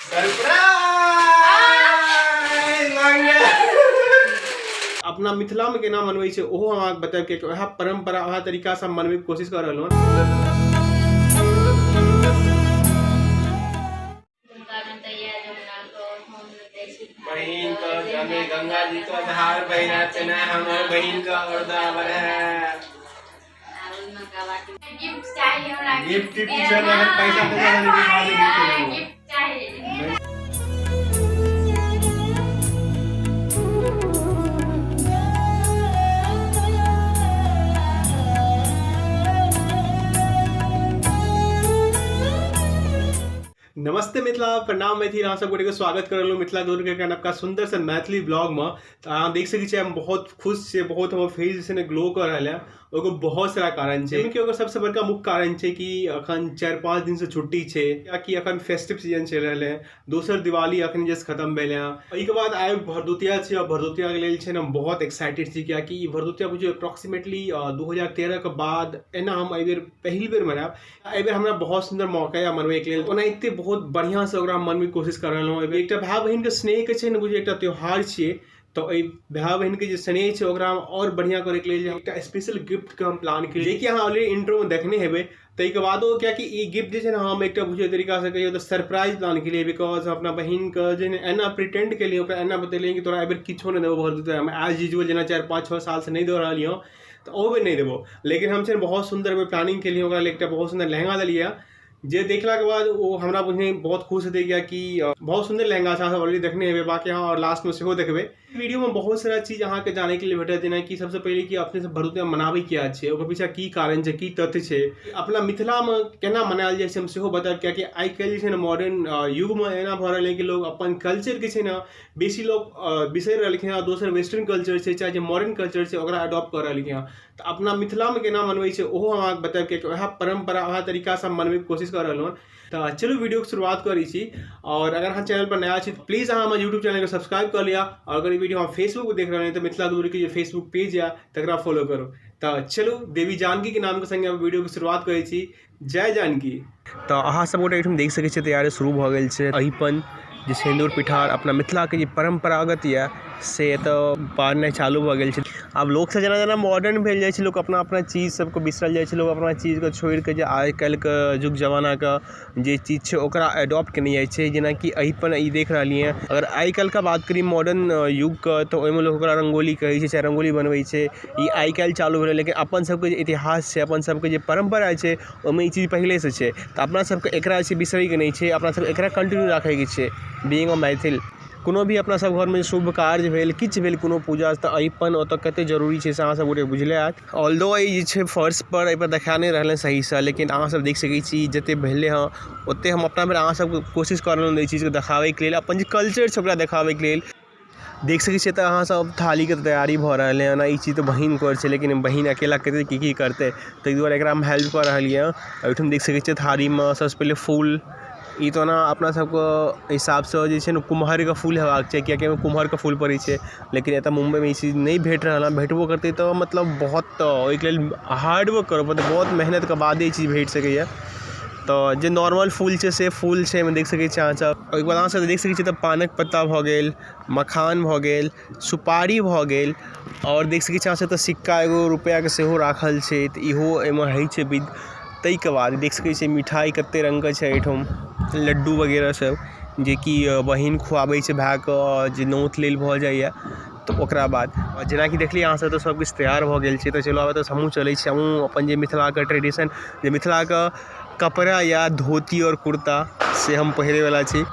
Surprise अपना मिथिलामे केना मनबै छै ओहो हम अहाँके बतायब, कियाकि वएह परम्परा वएह तरीकासँ हम मनबैके कोशिश कऽ रहलहुँ हँ। बहिन के जमे गंगा जी के धार बहिना चना हमर बहिन के औरदा बढ़े। गिफ्ट चाहिए हमरा। गिफ्ट पूछे ने, पैसा पैसा नहीं। गिफ्ट चाहिए। नमस्ते मिथिला, प्रणाम मैथिल, अहाँ सब गोटे के स्वागत कर रहलहुँ मिथिला दूर के नवका सुंदर सन मैथिली ब्लॉग में। तऽ अहाँ देख सकै छियै हम बहुत खुश छियै, बहुत हमर फेस जे छै ने ग्लो कऽ रहल है। ओकर बहुत सारा कारण छै, कि ओकर सबसँ बड़का मुख्य कारण छै कि अखन 4-5 दिनसँ छुट्टी छै, कियाकि अखन फेस्टिव सीजन चलि रहल है। दोसर दिवाली अखन जस्ट खत्म भेलै हँ, एहिके बाद आइ भरदुतिया छै आओर भरदुतियाके लेल छै ने हम बहुत एक्साइटेड छी, कियाकि ई भरदुतिया बुझियौ अप्रोक्सीमेटली 2013 के बाद एना हम एहिबेर पहिल बेर मनायब। एहिबेर हमरा बहुत सुन्दर मौका यऽ मनबैके लेल, ओनाहिते बहुत बढ़िआँसँ ओकरा मनबैके कोशिश कऽ रहलहुँ। एहिबेर एकटा भाय बहिनके स्नेहके छै ने बुझियौ एकटा त्योहार छियै, तऽ एहि भाय बहिनके जे स्नेह छै ओकरा हम आओर बढ़िआँ करैके लेल एकटा स्पेशल गिफ्टके हम प्लान केलियै, जेकि अहाँ ऑलरेडी इंट्रोमे देखने हेबै। ताहिके बादो कियाकि ई गिफ्ट जे छै ने हम एकटा बुझियौ तरीकासँ कहियौ तऽ सरप्राइज प्लान केलियै, because अपना बहिनके जे एना प्रिटेंड केलियै, ओकरा एना बतेलियै कि तोरा एहिबेर किछो नहि देबौ भरदुतियामे, एज यूजुअल जेना 4-5-6 सालसँ नहि दऽ रहलियै हँ तऽ ओहो बेर नहि देबो। लेकिन हम छै ने बहुत सुन्दर प्लानिंग केलियै, ओकरा लेल एकटा बहुत सुन्दर लहंगा देलियै, जे देखलाके बाद ओ हमरा बुझने बहुत खुश हेतै, कियाकि बहुत सुन्दर लहंगा छै। अहाँ ऑलरेडी देखने हेबै, बाकी अहाँ आओर लास्टमे सेहो देखबै। वीडियोमे बहुत सारा चीज अहाँके जानैके लेल भेटत, जेनाकि सबसँ पहिले कि अपने सब भरदुतिया मनाबै किया छै, ओकर पीछा की कारण छै, की तथ्य छै, अपना मिथिलामे केना मनायल जाइ छै हम सेहो बतायब। कियाकि आइ काल्हि जे छै ने मॉडर्न युगमे एना भऽ रहलै कि लोग अपन कल्चरके छै ने बेसी लोग बिसरि रहलखिन हँ, दोसर वेस्टर्न कल्चर छै चाहे जे मॉडर्न कल्चर छै ओकरा एडॉप्ट कऽ रहलखिन हँ। तऽ अपना मिथिलामे केना मनबै छै ओहो हम अहाँके बतायब, कियाकि वएह परम्परा वएह तरीकासँ हम मनबैके कोशिश कऽ रहलहुँ हँ। तऽ चलू वीडियोके शुरुआत करै छी। आओर अगर अहाँ चैनल पर नया छी तऽ प्लीज अहाँ हमर यूट्यूब चैनलके सब्सक्राइब कऽ लिअ, आओर अगर ई वीडियो अहाँ फेसबुक पर देख रहल छी तऽ मिथिला दूरके जे फेसबुक पेज यऽ तकरा फॉलो करू। तऽ चलू देवी जानकीके नामके सङ्गे वीडियोके शुरुआत करै छी। जय जानकी। तऽ अहाँ सब गोटे एहिठाम देख सकै छियै तैयारी शुरू भऽ गेल छै। अहिपन जे सिन्दूर पिठार अपना मिथिलाके जे परम्परागत यऽ से एतऽ पारनाइ चालू भऽ गेल छै। आब लोकसब जेना जेना मॉडर्न भेल जाइ छै, लोक अपना अपना चीज सबके बिसरल जाइ छै। लोक अपना चीजके छोड़िके जे आइ काल्हिके युग जमानाके जे चीज छै ओकरा एडॉप्ट केने जाइ छै। जेनाकि अहिपन ई देख रहलियै हँ, अगर आइ काल्हिके बात करी मॉडर्न युगके तऽ ओहिमे लोक ओकरा रङ्गोली कहै छै चाहे रङ्गोली बनबै छै। ई आइ काल्हि चालू भेलै, लेकिन अपन सबके जे इतिहास छै, अपन सबके जे परम्परा छै, ओहिमे ई चीज पहिलेसँ छै। तऽ अपना सबके एकरा जे छै बिसरैके नहि छै, अपना सबके एकरा कंटिन्यू राखैके छै। बीइंग अ मैथिल, कोनो भी अपना सब घरमे शुभ कार्य भेल, किछु भेल, कोनो पूजा, तऽ अहिपन ओतऽ कतेक जरूरी छै से अहाँ सब गोटे बुझले हैत। ऑल्दो ई जे छै फर्शपर एहिपर देखा नहि रहल हँ सहीसँ, लेकिन अहाँसब देख सकै छी जतेक भेलै हँ ओतेक हम अपना भरि अहाँ सबके कोशिश कऽ रहलहुँ एहि चीजके देखाबैके लेल, अपन जे कल्चर छै ओकरा देखाबैके लेल। देख सकै छियै तऽ अहाँ सब थालीके तैयारी भऽ रहलै हँ। ई चीज तऽ बहिन करै छै, लेकिन बहिन अकेला कते की की करतै, ताहि दुआरे एकरा हम हेल्प कऽ रहलियै हँ। एहिठाम देख सकै छियै थारीमे सबसँ पहिले फूल, ई तऽ ओना अपना सबके हिसाबसँ जे छै ने कुम्हरके फूल हेबाक चाही, किएकि एहिमे कुम्हरके फूल पड़ै छै, लेकिन एतऽ मुम्बइमे ई चीज नहि भेट रहल हँ। भेटबो करतै तऽ मतलब बहुत ओहिके लेल हार्डवर्क करऽ पड़तै, बहुत मेहनतिके बादे ई चीज भेट सकैए। तऽ जे नॉर्मल फूल छै से फूल छै एहिमे, देख सकै छियै अहाँसब। ओहिके बाद अहाँसब देख सकै छियै तऽ पानक पत्ता भऽ गेल, मखान भऽ गेल, सुपारी भऽ गेल, आओर देख सकै छियै अहाँसब तऽ सिक्का एगो रुपैआके सेहो राखल छै। तऽ इहो एहिमे होइ छै विध। ताहिके बाद देख सकै छियै मिठाइ कतेक रङ्गके छै एहिठाम, लड्डू वगैरह सब, जेकि बहिन खुआबै छै भायके जे नोत लेल भऽ जाइए। तऽ ओकरा बाद जेनाकि देखलियै अहाँसब तऽ सबकिछु तैयार भऽ गेल छै। तऽ चलू आब एतऽसँ हमहूँ चलै छी, हमहूँ अपन जे मिथिलाके ट्रेडिशन, जे मिथिलाके कपड़ा या धोती आओर कुर्ता से हम पहिरैवला छी।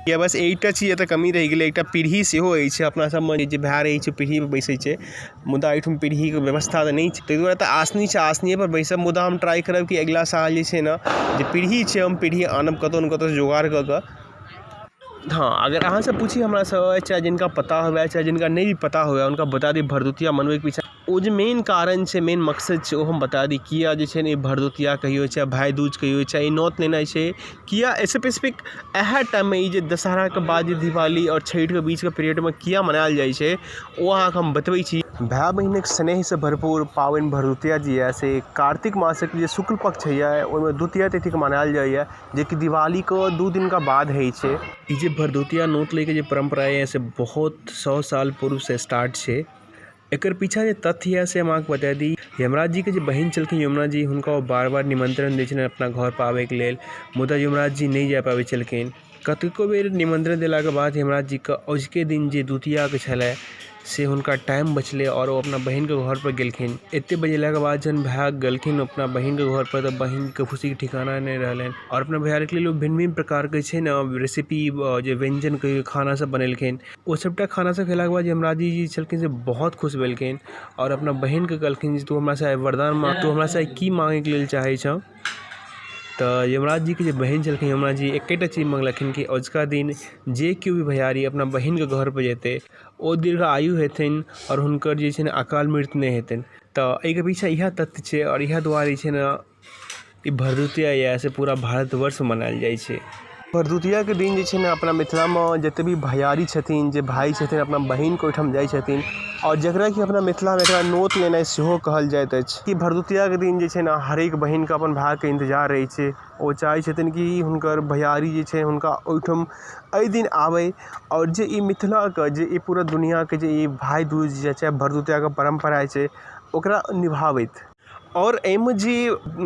या बस एकटा चीज एतऽ कमी रहि गेलै, एकटा पीढ़ी सेहो अछि। अपना सबमे जे भाय रहै छै पीढ़ीपर बैसै छै, मुदा एहिठाम पीढ़ीके व्यवस्था तऽ नहि छै, ताहि दुआरे तऽ आसनी छै, आसनिएपर बैसब। मुदा हम ट्राइ करब कि अगिला साल जे छै ने जे पीढ़ी छै हम पीढ़ी आनब कतहु ने कतहुसँ जोगाड़ कऽ कऽ। हँ, अगर अहाँसँ पूछी हमरासँ, चाहे जिनका पता हुए चाहे जिनका नहि भी पता हुए, हुनका बता दी भरदुतिया मनबैके पीछा ओ जे मेन कारण छै, मेन मकसद छै, ओ हम बता दी किया जे छै ने ई भरदुतिया कहियौ चाहे भाय दूज कहियौ चाहे ई नोत लेनाइ छै, किया स्पेसिफिक इएह टाइममे ई जे दशहराके बाद जे दिवाली आओर छठिके बीचके पीरियडमे किया मनायल जाइ छै, ओ अहाँके हम बतबै छी। भाय बहिनक स्नेहसँ भरपूर पाबनि भरदुतिया जे यऽ से कार्तिक मासक जे शुक्ल पक्ष होइए ओहिमे द्वितीया तिथिके मनायल जाइए, जेकि दिवालीके 2 दिनका बाद होइ छै। ई जे भरदुतिया नोत लैके जे परम्परा यऽ से बहुत 100 साल पूर्वसँ स्टार्ट छै। एकर पीछा जे तथ्य यऽ से हम अहाँके बता दी। यमराज जीके जे बहिन छलखिन यमुना जी, हुनका ओ बार बार निमंत्रण दै छलनि अपना घर पर आबैके लेल, मुदा यमराज जी नहि जा पाबै छलखिन। कतेको बेर निमंत्रण देलाके बाद यमराज जीके अजुके दिन जे द्वितीयाके छलै से हुनका टाइम बचलै आओर ओ अपना बहिनके घर पर गेलखिन। एते बजेलाके बाद जहन भाय गेलखिन अपना बहिनके घर पर तऽ बहिनके खुशीके ठिकाना नहि रहलनि आओर अपना भैयारीके लेल ओ भिन्न भिन्न प्रकारके छै ने रेसिपी, जे व्यञ्जन कहियौ खाना सब बनेलखिन। ओ सबटा खाना सब खेलाके बाद यमराज जी छलखिन से बहुत खुश भेलखिन आओर अपना बहिनके कहलखिन जे तू हमरासँ आइ वरदान मांग, तू हमरासँ आइ की मांगैके लेल चाहै छह। तऽ यमराज जीके जे बहिन छलखिन यमुना जी एकेटा चीज मङ्गलखिन कि अजुका दिन जे केओ भी भैयारी अपना बहिनके घर पर जेतै ओ दीर्घ आयु हेथिन आओर हुनकर जे छै ने अकाल मृत्यु नहि हेतनि। तऽ एहिके पीछा इएह तथ्य छै आओर इएह दुआरे छै ने ई भरदुतिया यऽ से पूरा भारतवर्षमे मनायल जाइ छै। भरदुतियाके दिन जे छै ने अपना मिथिलामे जते भी भैयारी छथिन, जे भाय छथिन, अपना बहिनके ओहिठाम जाइ छथिन आओर जकरा कि अपना मिथिलामे एकरा नोत लेनाइ सेहो कहल जाइत अछि कि भरदुतियाके दिन जे छै ने हरेक बहिनके अपन भायके इन्तजार रहै छै। ओ चाहै छथिन कि हुनकर भैयारी जे छै हुनका ओहिठाम एहि दिन आबै आओर जे ई मिथिलाके जे ई पूरा दुनिआँके जे ई भाय दूज जे छै भरदुतियाके परम्परा छै ओकरा निभाबैत। आओर एहिमे जे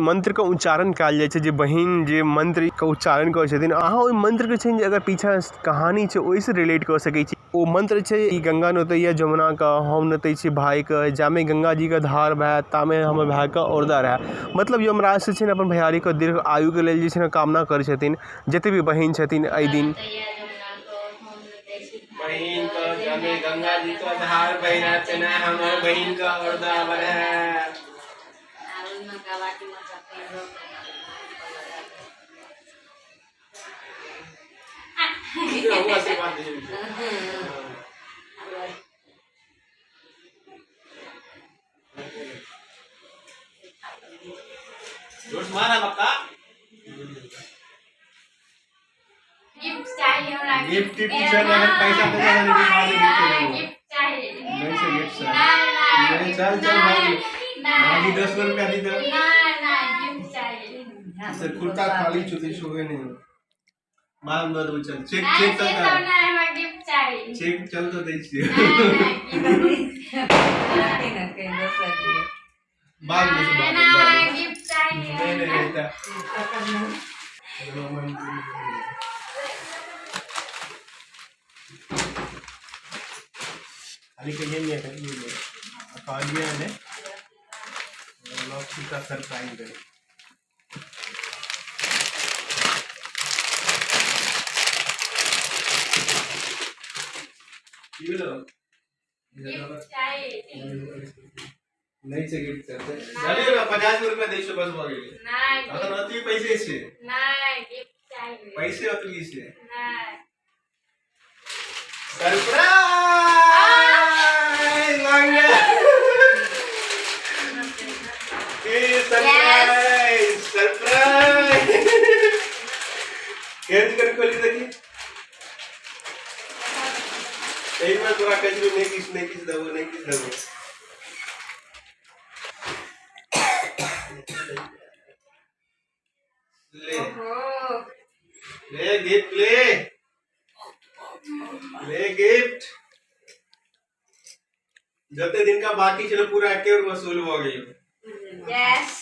मन्त्रके उच्चारण कयल जाइ छै, जे बहिन जे मन्त्रके उच्चारण करै छथिन, अहाँ ओहि मन्त्रके छै जे अगर पीछा कहानी छै ओहिसँ रिलेट कऽ सकै छी। ओ मन्त्र छै ई गंगा नोतैया जमुनाके, हम नोतै छी भायके, जामे गंगा जीके धार बहए तामे हमर भायके औरदा रहए। मतलब यमराज जे छै ने अपन भैयारीके दीर्घ आयुके लेल जे छै ने कामना करै छथिन जते भी बहिन छथिन एहि दिन। बहिनके जामे गंगा जीके धार बहए तेना हमर बहिनके औरदा बढ़ए। गिफ्ट चाहिए हमरा। गिफ्ट टिफ्ट छै ने, अगर पैसा पैसा नहीं गिफ्ट चाहिए। नहीं से गिफ्ट से ना ना नहीं, चल चल भागी भागी, 10 रुपया दी दे। ना ना गिफ्ट चाहिए। से कुर्ता खाली चुती छुए नहीं माल दऽ देबै। चल चेक ना चेक से चल सब ना, हमरा गिफ्ट चाहिए। चेक चल तो दै छियै। ना ना गिफ्ट। बाद में से बाद ना में। गिफ्ट चाहिए। नहीं नहीं नहीं। खाली कहिए नहीं है कहलिए ने का सरप्राइज रहे। गिफ्ट चाहिए। नहीं छै गिफ्ट चलते चलिए ना, 50 रुपया दै छै बस भऽ गेलै। ना। अखन अतबी पैसे छै। ना गिफ्ट चाहिए। पैसे अतबी छै। ना। सरप्राइज मांगे ए सरप्राइज सरप्राइज केन कर खोली देखी। एक बार तोरा कहै नहि किछु नहि किछु देबो नहि किछु देबो। ले ले गिफ्ट ले ले गिफ्ट। जते दिन का बाकी छलै पूरा एके बेर वसूल भऽ गेल। यस।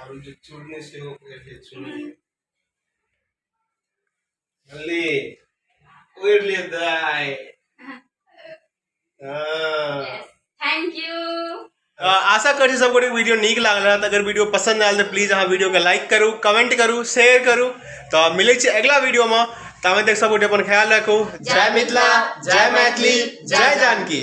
आब जे चूर्ण सेहो ले चूर्ण ले ओढ़ि ले दाइ। हाँ। Thank you. आशा करै छी सब गोटे वीडियो नीक लागल रहत। अगर वीडियो पसंद आयल तऽ प्लीज अहाँ वीडियो के लाइक करू, कमेंट करू, शेयर करू। तऽ मिलै छी अगिला वीडियो में, ताबे तक सब गोटे अपन ख्याल राखू। जय मिथिला, जय मैथिली, जय जानकी।